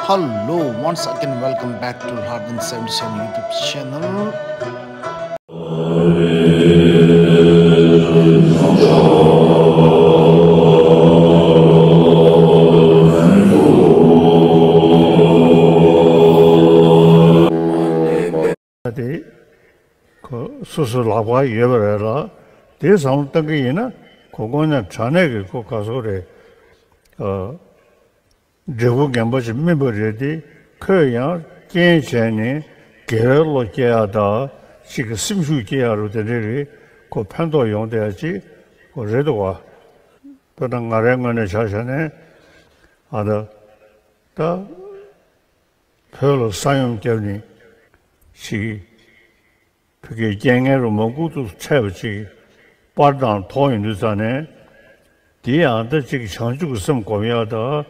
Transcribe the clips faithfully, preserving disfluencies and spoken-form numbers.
Hello, once again, welcome back to Hardin seventy-seven YouTube channel. དེ་ཁོ་སོ་སོའི་ལག་པར་ཡོད་པ་རེད་ལ། དེ་བསམ་བློ་བཏང་གི་ཡིན་ན་ཁོ་དངོས་གནས་དྲང་གནས་ཀྱི་ཁོ་ག་ཚོད་རེད། ཨ། འབྲས་བུ་ངན་པ་ཞིག་སྨིན་པ་རེད་དེ། ཁོས་ཡང་རྐྱེན་བྱས་ནས་དགེ་བའི་བློ་སྐྱེ་ཡག་དང་གཅིག་གི་སེམས་ཤུགས་སྐྱེ་ཡག་རུ་དེ་འདྲ་རེད། ཁོ་ཕན་ཐོགས་ཡོང་བསྡད་ཡག་ཅིག་ཁོ་རེད་འདུག་བ། དཔེར་ན་ང་རའི་ངོས་ནས་ཆ་བཞག་ནས་ཨ་ད་ད་བོད་ལ་ས་ཡོམ་བརྒྱབ་ནས་ཅིག་བོད་སྐད་རྐྱེན་ངན་རུ་མང་པོ་འདུག་འཕྲད་པ་ཅིག་པར་དང་ཐོག་ཡིན་དུས་ཙང་ནས། དེ་ཡང་ད་ཅིག་བྱང་ཆུབ་ཀྱི་སེམས་སྒོམ་ཡག་དང་།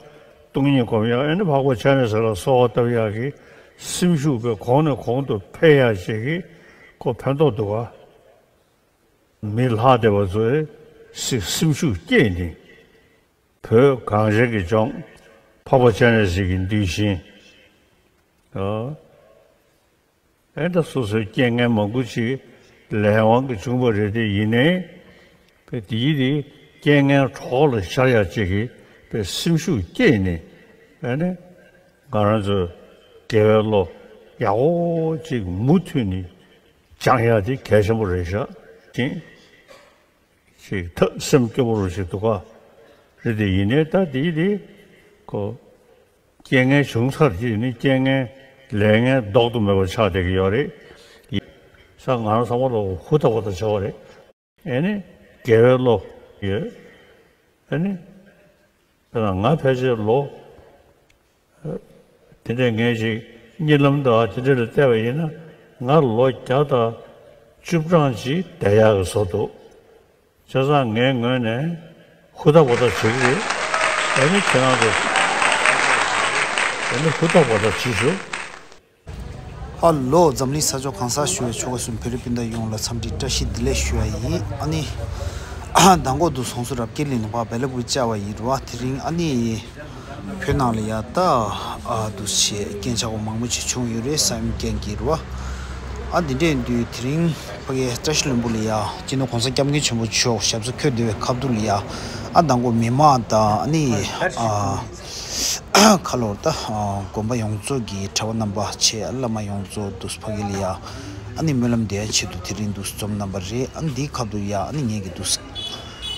སྟོང་ཉིད་སྒོམ་ཡག་ཨ་ནི་འཕགས་པ་སྤྱན་རས་གཟིགས་ལ་གསོལ་བ་བཏབ་ཡག་གི་སེམས་ཤུགས་པའི་གོང་ནས་གོང་དུ་འཕེལ་ཡག་ཅིག་གི་ཁོ་ཕན་ཐོགས་འདུག་ག་མི་ལྷག་བསྡད་པ་ཚོའི་སེ་སེམས་ཤུགས་སྐྱེས་ནས། བོད་གངས་ཅན་གྱི་ལྗོངས་འཕགས་པ་སྤྱན་རས་གཟིགས་ཀྱི་གདུལ་ཞིང་། ཨ། ཨེ་ད་སོ་སོའི་རྐྱེན་ངན་མང་པོ་ཅིག་ལས་དབང་གིས་བྱུང་བ་རེད་དེ། ཡིན་ནའི་པའི་དེ་ཡིད་དེ་རྐྱེན་ངན་གྲོགས་ལ་ཤར་ཡག་ཅིག་གི་པའི་སེམས་ཤུགས་སྐྱེས་ནས། ཨེ་ནས་ང་རང་ཚོའི་དགེ་བའི་བློ་ཡག་པོ་ཅིག་མུ་མཐུད་ནས་སྦྱང་ཡག་དེ་གལ་ཆེན་པོ་རེད་ཤག་ཅིང་། ཞིག་ཐབས་སེམས་སྐྱོ་པོ་རུ་ཞིག་འདུག་ག་རེད་དེ། ཡིན་ནའི་ད་དེ་དེ་ཁོ་རྐྱེན་ངན་བྱུང་ཚར་གྱི་ནི་རྐྱེན་ངན་ལས་ངན་ལྡོག་ཏུ་མེད་པ་ཆགས་བསྡད་ཀྱི་ཡོད་རེད། ཡིན་ས་ང་རང་ཚང་མ་ལ་ཧུར་ཐག་པ་ཐག་བྱ་བ་རེད། ཨེ་ནི་དགེ་བའི་བློ་ཡོད། ཨེ་ནི་ད་ང་ཕལ་ཆེར་ལོ་དེ་འདྲས་ངས་ཅིག་གཉིད་ལམ་དུ་དེ་འདྲས་ལ་བལྟས་པ་ཡིན་ན་ང་ལོ་བརྒྱ་དང་བཅུ་གྲངས་ཅིག་བསྡད་ཡག་གི་བཟོ་འདུག་བྱས་ཙང་ངའི་ངོས་ནས་ཧུར་ཐག་པ་ཐག་བྱེད་ཀྱི་རེད། ཨ་ནི་ཁྱེད་རང་ཚོ་ཨ་ནི་ཧུར་ཐག་པ་ཐག་བྱེད་ཤོག་ཧ་ལོ། འཛམ་གླིང་ས་ཕྱོགས་གང་སར་བཞུགས་པའི་ཆོལ་ཁ་གསུམ་བོད་རིགས་སྤུན་ཟླ་ཡོངས་ལ་འཚམས་འདྲི་བཀྲ་ཤིས་བདེ་ལེགས་ཞུ་བ་ཡིན། ཨ་ནི་མདང་དགོང་དུ་སོང་སུ་རབ་རྒྱས་གླིང་ནས་ཕར་བེ་ལ་པུར་བཅར་བ་ཡིན་རུ་བ། དེ་རིང་ཨ་ནི་བོད་ནང་ལ་ཡ་ད་ཨ་འདུ་བྱེད་རྐྱེན་ཆག་པ་མང་པོ་ཅིག་བྱུང་ཡོད་རེད། ས་ཡོམ་རྐྱེན་གྱིས་རུ་བ། ཨ་འདི་འདྲས་ཡིན་དུས་དེ་རིང་ཕ་གི་བཀྲ་ཤིས་ལྷུན་པོ་ལ་ཡ་སྤྱི་ནོར་༸གོང་ས་༸སྐྱབས་མགོན་ཆེན་པོ་མཆོག་ཞབས་སོར་འཁོད་བསྡད་པའི་ཁ་ཐུག་ལ་ཡ་ཨ་མདང་དགོང་མི་མང་དང་ཨ་ནི་ཨ། ཁ་ལོར་ད་དགོན་པ་ཡོངས་རྫོགས་ཀྱི་གྲྭ་པ་རྣམ་པ་བྱས་བླ་མ་ཡོངས་རྫོགས་འདུག་ཕ་གི་ལ་ཡ་ཨ་ནི་སྨོན་ལམ་འདེབས་ཡ་ཆེད་དུ་དེ་རིང་འདུག་འཛོམས་རྣམ་པ་རེད། ཨ་ནི་འདིའི་ཁ་ཐུག་ཡ་ཨ་ནི་ངེད་ཀྱི་འདུག་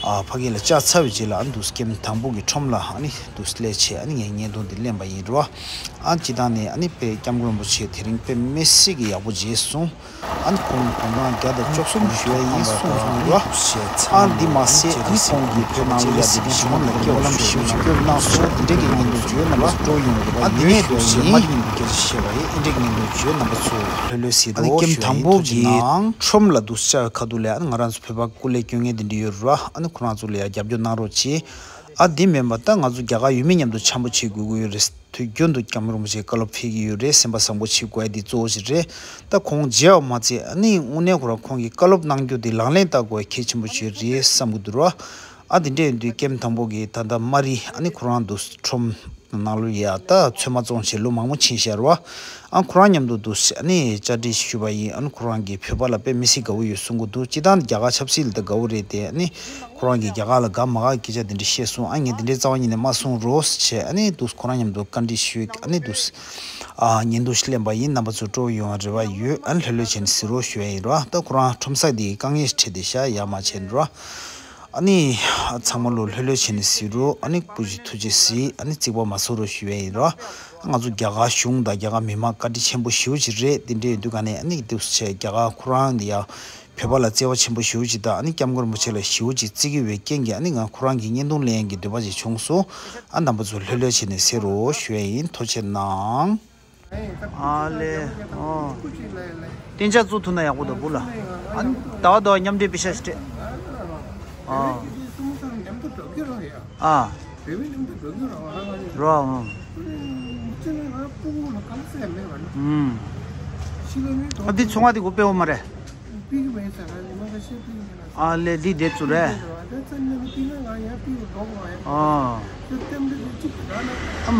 ཨ་ཕ་གི་ལ་བཅར་ཚར་བའི་རྗེས་ལ་ཨ་ནི་འདུག་ཀེམ་དང་པོ་གི་ཁྲོམ་ལ་ཨ་ནི་འདུག་སླེབས་བྱས་ཨ་ནི་ངས་བརྙན་ཐུང་འདི་ལེན་པ་ཡིན་རོ། ཨ་སྤྱི་བཏང་ནས་ཨ་ནི་དཔེ་སྐྱབས་མགོན་རིན་པོ་ཆེ་དེ་རིང་དཔེ་མི་སྲིད་ཀྱི་ཡག་པོ་མཇལ་སོང་། ཨ་ནི་ཁོང་གདོང་རྒྱག་དང་ཅོག་ཙམ་ཞུ་ཡ་ཡིན་གསུངས་སོང་ར། ཨ་འདི་མ་ཟད་ཨ་ནི་ཁོང་གིས་བོད་ནང་ལ་ཡ་དེ་རིང་གཞུང་ལ་སྐྱེ་བ་ཞུ་ཞུ་སྐྱོར་གནང་སོང་། དེ་འདྲས་ཀྱི་ཉིན་དུ་བརྗོད་རྣམ་པ་སྤྲོ་ཡོང་རེ་བ་ཡོད་ཞུ་ཡ་ཡིན། ཨ་དེ་ནས་དུ་ཞེ་མ་ཉིན་དུ་སྐྱེ་ཞེས་པ་ཡིན། ཨེ་འདྲས་ཉིན་དུ་བརྗོད་རྣམ་པ་ཚོ་ལྷོད་ལྷོད་ཟེར་རོགས་ཞུ་ཡ་ཡིན། ཐུགས་རྗེ་གནང་། ཁྲོམ་ལ་དུ་བཅར་ཁ་ཐུག་ལ་ཨ་ནི་ང་རང་ཚོ་བོད་པ་སྐུ་ལས་སྐྱོན་མཁན་དེ་འདྲས་ཡོད་ར། ཨ་ནི་ཁོ་རང་ཚོ་ལ་ཡ་རྒྱབ་སྐྱོར་གནང་རོགས་བྱེད། ཨ་དེ་མིན་པ་ད་ང་ཚོ་རྒྱ་གར་ཡུལ་མི་མཉམ་དུ་འཆམ་པོ་བྱེད་དགོས་ཀྱི་ཡོད་རེད། དུས་རྒྱུན་དུ་སྐྱབས་མགོན་རིན་པོ་ཆེས་བཀའ་སློབ་ཕེབས་ཀྱི་ཡོད་རེད། སེམས་པ་བཟང་པོ་བྱེད་དགོས་ཡ་འདི་གཙོ་བོ་ཞིག་རེད། ད་ཁོང་མཇལ་བ་མ་ཚད་ཨ་ནི་དངོས་གནས་ཁོ་རང་ཁོང་གི་བཀའ་སློབ་གནང་རྒྱུ་དེ་ལག་ལེན་བསྟར་དགོས་ཡ་གལ་ཆེན་པོ་ཞིག་རེད་བསམ་གྱི་འདུག་ར། ཨ་དེ་འདྲ་ཡིན་དུས་ཀེམ་དང་པོ་གི་ད་ལྟ་མ་རི་ཨ་ནི་ཁོ་རང་འདུག་ཁྲོམ་ནང་ལོ་ཡ་ད་ཚོད་མ་བཙོང་བྱས་ལོ་མང་པོ་ཕྱིན་ཤར་བ། ཨ་ཁོ་རང་མཉམ་དུ་འདུག་ཨ་ནི་བཅར་འདྲི་ཞུས་པ་ཡིན། ཨ་ནི་ཁོ་རང་གིས་བོད་པ་ལ་དཔེ་མི་སྲིད་དགའ་བོ་ཡོད་གསུང་གི་འདུག་སྤྱི་བཏང་རྒྱ་གར་ཆབ་སྲིད་ལ་ད་དགའ་བོ་རེད་དེ། ཨ་ནི་ཁོ་རང་གིས་རྒྱ་གར་ལ་དགའ་མ་དགའ་སྐད་ཆ་དེ་འདྲ་བཤད་སོང་། ཨ་ངས་དེ་འདྲའི་རྩ་བ་ཉིད་ནས་མ་གསུང་རོགས་བྱས། ཨ་ནི་འདུག་ཁོ་རང་མཉམ་དུ་བཀའ་འདྲི་ཞུས། ཨ་ནི་འདུག་ཨ་བརྙན་ཐུང་ཞིག་ལེན་པ་ཡིན། རྣམ་པ་ཚོ་སྤྲོ་བོ་ཡོང་བ་རེ་བ་ཡོད། ཨ་ནི་ལྷོད་ལྷོད་བྱས་ནས་གཟིགས་རོགས་ཞུ་ཡ་ཡིན་རོ། ད་ཁོ་རང་ཁྲོམ་ས་དེ་དཀའ་ངལ་ཞིག་འཕྲད་དེ་ཤ་ཡ་མ་བྱས་ནས་རོ། ཨ་ནི་ཚང་མ་ལོ་ལྷོད་ལྷོད་བྱས་ནས་གཟིགས་རོགས། ཨ་ནི་སྐུ་མཁྱེན་ཐུགས་རྗེ་གཟིགས། ཨ་ནི་རྩིག་པ་མ་བཟོ་རོགས་ཞུ་ཡ་ཡིན་རོ། ང་ཚོ་རྒྱ་གར་གཞུང་དང་རྒྱ་གར་མི་མང་བཀའ་དྲིན་ཆེན་པོ་ཞེ་པོ་ཅིག་རེད། དེ་འདྲ་ཡིན་དུས་ག་ནས་ཨ་ནི་འདུག་སེ་རྒྱ་གར་ཁོ་རང་འདི་ཡ་བོད་པ་ལ་བརྩེ་བ་ཆེན་པོ་ཞེ་པོ་ཅིག་དང་། ཨ་ནི་སྐྱབས་མགོན་རིན་པོ་ཆེ་ལ་ཞེ་པོ་ཅིག་བརྩི་གི་ཡོད་པའི་རྐྱེན་གྱིས་ཨ་ནི་ང་ཁོ་རང་གི་བརྙན་ཐུང་ལེན་གྱི་འདོད་པ་ཅིག་བྱུང་སོང་། ཨ་རྣམ་པ་ཚོ་ལྷོད་ལྷོད་བྱས་ནས་གཟིགས་རོགས་ཞུ་ཡ་ཡིན། ཐུགས་རྗེ་གནང་། ཨ་ལེ། ཨོ། གཏན་འཇགས་བཙུགས་ཐུབ་ན་ཡག་པོ་འདུག་བུ་ལ། ཨ་ནི་ཟླ་བ་ཟླ་བ་མཉམ་འབྲེལ་པེ་ཤ་ཞིག་སྤྲད། ཨོ། ཨ། རོ། ཨ། ཨ་འདི་ཚོང་ང་དེ་གོ་པེ་འོ་མ་རེད། ཨ་ལེ་འདི་དེ་ཚོ་རེད། ཨ། ཨམ།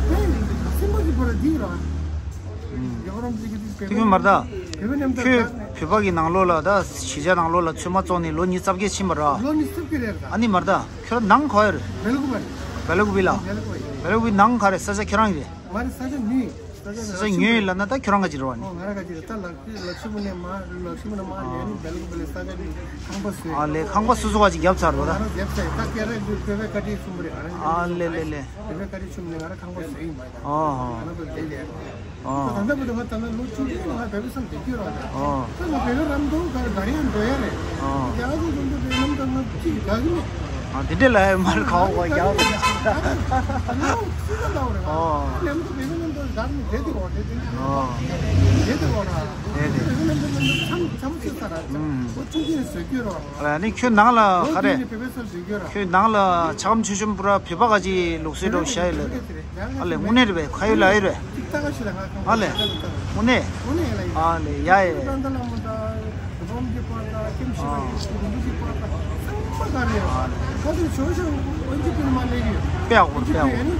སེམས་པ་གི་བར་འདི་ར། ཡོ་རམ་ཅིག་གི་དེ་གི་མར་ད། བོད་པའི་ནམ་ཟླ་ཁྱོད་བོད་པ་གི་ནང་ལོགས་ལ་ད་གཞིས་ཆགས་ནང་ལོགས་ལ་ཚོད་མ་བཙོང་ནས་ལོ་ཉི་ཤུ་རྩ་བརྒྱད་ཕྱིན་པ་ར། ལོ་ཉི་ཤུ་རྩ་བརྒྱད་རེད་ད། ཨ་ནི་མར་ད་ཁྱོད་ནང་ག་པར་ཡོད་རེད། སྦེལ་ཀོབ་རེད། སྦེལ་ཀོབ་ལ། སྦེལ་ཀོབ་ནང་ག་རེ། ས་ཆ་ཁྱོད་རང་གི་རེད། ང་རེ་ས་ཆ་ཉོས། ས་ཆ་ཉོས་ཡིན་ལབ་ན་ད་ཁྱོད་རང་ག་ཅིག་རེད་བ་ནི། ཨོ་ང་རང་ག་ཅིག་རེད། ད་ལག་ལག་ཤི་མུ་ནས་མ་ལག་ཤི་མུ་ནས་མ་ནས་ནི་སྦེལ་ཀོབ་ལ་ས་ཆ་ནི་ཁང་པ་བཟོས། ཨ་ལེ། ཁང་པ་སོ་སོ་བ་ཅིག་བརྒྱབ་ཚར་རོ་ད། ང་རང་བརྒྱབ་ཚར། ད་སྐད་ར་ཞུ་བོད་པའི་བཀའ་དྲིན་གསུམ་པོ་རེད། ང་རང་ཨ་ལེ་ལེ་ལེ། བོད་པའི་བཀའ་དྲིན་གསུམ་ནས་ང་རང་ཁང་པ་བཟོས་ཡིན་མ་ད། ཨོ་ཧོ། ང་རང་བོད་ལས་ལས། ཨོ། ད་ལྟ་བར་དུ་ང་ད་ལྟ་ལོ་བཅུ་བདུན་ང་བོད་པའི་སར་བསྡད་ཀྱི་ཡོད་རེད། ཨོ། ད་ང་བོད་པའི་རམ་འདུག་ག་ག་རེ་ཡང་འགྲོ་ཡ་རེད། ཨོ། རྒྱ་གར་དུ་འགྲོ་འདུག་བོད་ནམ་ད་ང་གཅིག་དགའ་གི་མེད། ཨ་དེ་འདྲས་ལ་ཡ་མར་ཁ་བ་རྒྱག་ཨོ། ལམ་དུ་བེ་མི་ནམ་དུ་གར་ནི་བེ་དུ་རོ་བེ་དུ་ཨོ། བེ་དུ་རོ་ར། བེ་དུ་བེ་མི་ནམ་དུ་ནམ་དུ་ཚམ་ཚམ་ཚེ་ས་ར་ཚམ་ཨུམ་ཁོ་ཆུང་ཆུང་བཟོས་རྒྱུ་རོ། ཨ་ནི་ཁྱོད་ནང་ལ་ག་རེ། ཁྱོད་ནང་ལ་ཆ་གམ་ཆུ་ཆུམ་པུ་ར་བོད་པ་ག་ཅིག་ལུགས་སྲོལ་འགྲོ་བྱ་ཡི་ལ་རེད། ཨ་ལེ་དངོས་གནས་རེད་པས། ཁ་ཡོད་ལག་ཡོད་རེད། ཨ་ལེ། དངོས་གནས། ཨ་ལེ། ཡ་ཡ། ཨ། དཔེ་ཡག་པོ་རེད། དཔེ་ཡག་པོ་རེད།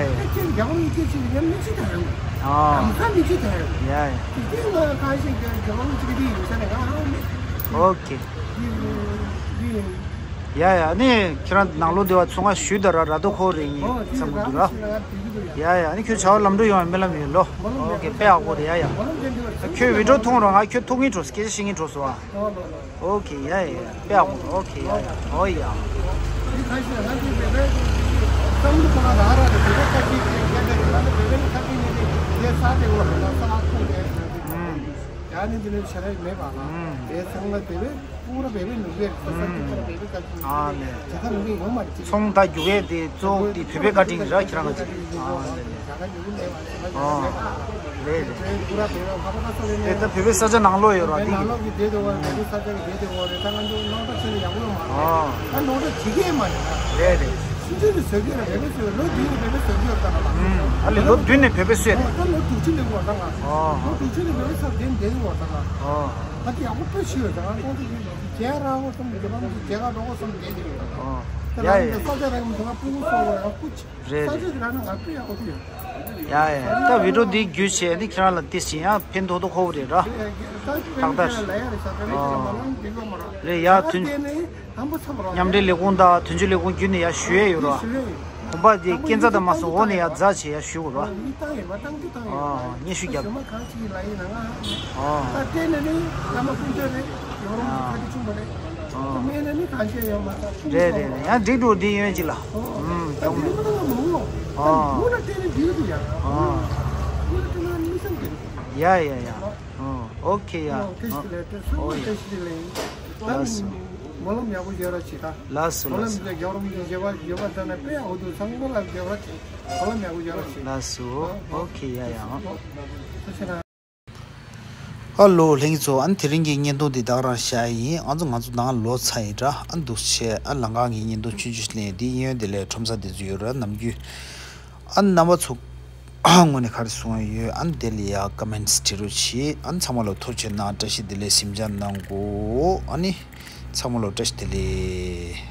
ཡ་ཡ། ཁྱེད་རྒྱ་གར་གྱི་ཆེད་ཡང་མི་ཅི་ད་ཡོང་། ཨ། ཨམ་ཁ་མི་ཅི་ད་ཡོང་། ཡ་ཡ། དེ་ལ་ཁ་ཤས་ཀྱི་རྒྱ་གར་གྱི་དེ་ཡིན་ས་ནས་ཨ་མི། ཨོ་ཁེ། ཡ་ཡ། ནི་ཁྱེད་རང་ནང་ལོགས་འདི་བ་ཚོང་ང་ཞུས་ད་ར་ར་དོ་ཁོ་རེ་ངེས་བསམ་གི་འདུག་ར། ཡ་ཡ། ནི་ཁྱོད་བྱ་བ་ལམ་འགྲོ་ཡོང་བའི་རྨི་ལམ་ཡོད་ལོ། ཨོ་ཁེ། དཔེ་ཡག་པོ་རེད། ཡ་ཡ། ཁྱོད་བི་ཌིའོ་མཐོང་རོགས། ང་ཁྱོད་ཐུག་ངེས་འགྲོ། སྐད་ཆ་བཤད་ངེས་འགྲོ་སོང་ཨ། ཨོ་ཁེ། ཡ་ཡ། དཔེ་ཡག་པོ། ཨོ་ཁེ། ཡ་ཡ། ཨོ་ཡ། ཨ་ལེ། ཚོང་ད་རྒྱུག་ཡས་དེ་གཙོ་བོ་དེ་བོད་པའི་བཀའ་དྲིན་རེད་ཁྱེད་རང་གི་ཅིག་ཨ་ལེ་ལེ། ཨོ། རེད་རེད། དེ་ད་བོད་པའི་ས་ཆ་ནང་ལོགས་ཡོད་ར་འདི་གི། ཨོ། རེད་རེད། ཨ་ལེ་ལོ་བདུན་ནས་བོད་པའི་སུད། ཨོ། ཨོ། ཡ་ཡ། ད་བི་ཌིའོ་འདི་བརྒྱུད་བྱས་ནི་ཁྱེད་རང་ལ་ཏིས་ཡང་ཕན་ཐོགས་ཐོགས་ཁོ་བོ་རེད་ར། ཏག་ཏག་རེད། ཨོ། རེད་ཡ། མཐུན། མཉམ་འབྲེལ་ལས་ཁུངས་དང་དོན་གཅོད་ལས་ཁུངས་བརྒྱུད་ནས་ཡང་ཞུ་ཡས་ཡོད་ར། གོམ་པ་དེ་སྐས་འཛེག་དང་མ་སོང་འོག་ནས་ཡར་འཛེགས་བྱས་ཡར་ཞུ་དགོས་ར། ཨོ། སྙན་ཞུ་རྒྱབ། ཨོ། ཨོ། རེད་རེད་རེད། ཡང་འགྲིག་འགྲོ་འདི་ཡོན་ཅིག་ལ། ཨོ། ཨོ། ཡ་ཡ་ཡ། ཨོ། ཨོ་ཁེ་ཡ། ཨོ་ཡ། ལགས་སོ། ལགས་སོ་ལགས་སོ། ལགས་སོ། ཨོ་ཁེ་ཡ་ཡ། ཨ་ལོ་ལྷན་རྒྱས་ཚོ། ཨ་ནི་དེ་རིང་གི་བརྙན་ཐུང་འདི་ད་ག་རང་བཞག་ཡིན། ཨ་ཚོ་ང་ཚོ་ནང་ལོག་ཚར་ཡིན་ར། ཨ་འདུག་བྱས་ཨ་ལམ་ཁ་གི་བརྙན་ཐུང་ཆུང་ཆུང་ཞིག་ལེན། འདི་གཡོན་དེ་ལས་ཁྲོམ་ས་དེ་ཚོ་ཡོད་ར། ནམ་རྒྱུན་ཨ་རྣམ་པ་ཚོ་ངོས་ནས་ག་རེ་གསུང་ཡ་ཡོད། ཨ་ནི་དེ་ལ་ཡ་ཀོ་མེན་ཊི་བྲིས་རོགས་བྱེད། ཨ་ནི་ཚང་མ་ལ་ཐུགས་རྗེ་གནང་། བཀྲ་ཤིས་བདེ་ལེགས། གཟིམ་འཇག་གནང་དགོས། ཨ་ནི་ཚང་མ་ལ་བཀྲ་ཤིས་བདེ་ལེགས།